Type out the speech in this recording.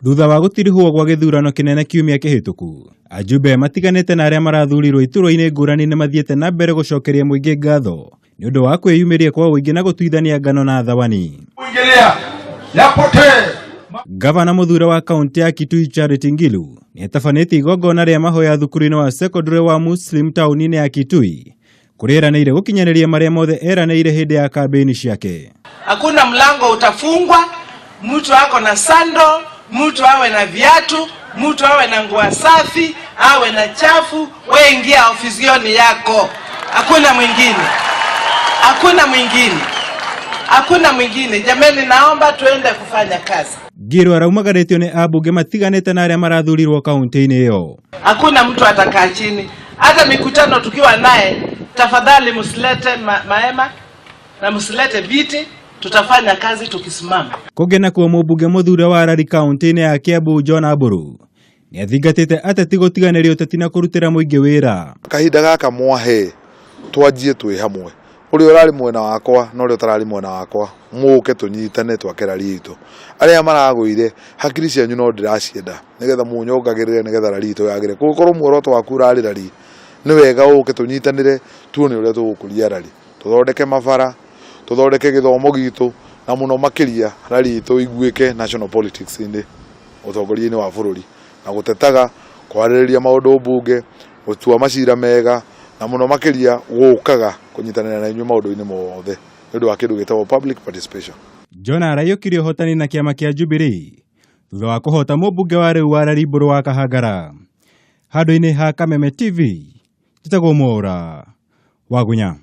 Thutha wa gũtirihwo gwa gĩthurano kĩnene kiumia kĩhĩtũku, ajumbe matiganĩte na arĩa marathurirwo iturwa-inĩ ngũrani nĩ mathiĩte na mbere gũcokeria mũingĩ ngatho nĩ ũndũ wa kwĩyumĩria kwa ũingĩ na gũtuithania ngano na thawani. Gavana mũthure wa kaunti ya Kitui Charity Ngilu nĩ atabanĩtie igongona rĩa mahoya thukuru-inĩ wa secondary wa Muslim taũni-inĩ ya Kitui kũrĩa eranĩire gũkinyanĩria marĩa mothe eranĩire hĩndĩ ya kambĩini ciake. Hakuna mlango utafungwa, mtu ako na sando, mtu awe na viatu, mtu awe na nguo safi, awe na chafu, we ingia ofisioni yako. Hakuna mwingine, hakuna mwingine, hakuna mwingine. Jameni, naomba tuende kufanya kazi. Ngilu araumagarĩtio nĩ ambunge matiganĩte na arĩa marathurirwo kaunti-inĩ ĩyo. Hakuna mtu atakaa chini. Hata mikutano tukiwa naye, tafadhali msilete mahema na msilete viti, tutafanya kazi tukisimama. Kũngĩ nakuo mũmbunge mũthure wa Rari kaunti-inĩ ya Kiambu John Aburu nĩ athingatĩte ateti gũtiganĩria ũteti na kũrutĩra mũingĩ wĩra. Kahinda gaka mwahe twanjie twĩ hamwe, ũrĩa ũrarĩ mwena wakwa na ũrĩa ũtararĩ mwena wakwa, mũke tũnyitane twake rari itũ. Arĩa maragũire hakiri cianyu no ndĩracienda nĩgetha mũnyongagĩrĩre nĩgetha rari itũ yagĩre. Kũngĩkorwo muoroto waku ũrarĩ rari, nĩ wega ũke tũnyitanĩre tuone ũrĩa tũgũkũria rari, tũthondeke mabara, tũthondeke gĩthomo gitũ, na mũno makĩria rari itũ iguĩke national politics-inĩ, ũtongoria-inĩ wa bũrũri, na gũtetaga, kwarĩrĩria maũndũ mbunge, gũtua macira mega, na mũno makĩria gũkaga kũnyitanĩra na inyuĩ maũndũ-inĩ mothe nĩ ũndũ wa kĩndũ gĩtagwo public participation. John araiyũkirie ũhotani na kĩama kĩa Jubilee thutha wa kũhota mũmbunge wa rĩu wa Rari Mbũrũ wa Kahangara. Handũ-inĩ ha Kameme TV, njĩtagwo Mwaũra Wagunya.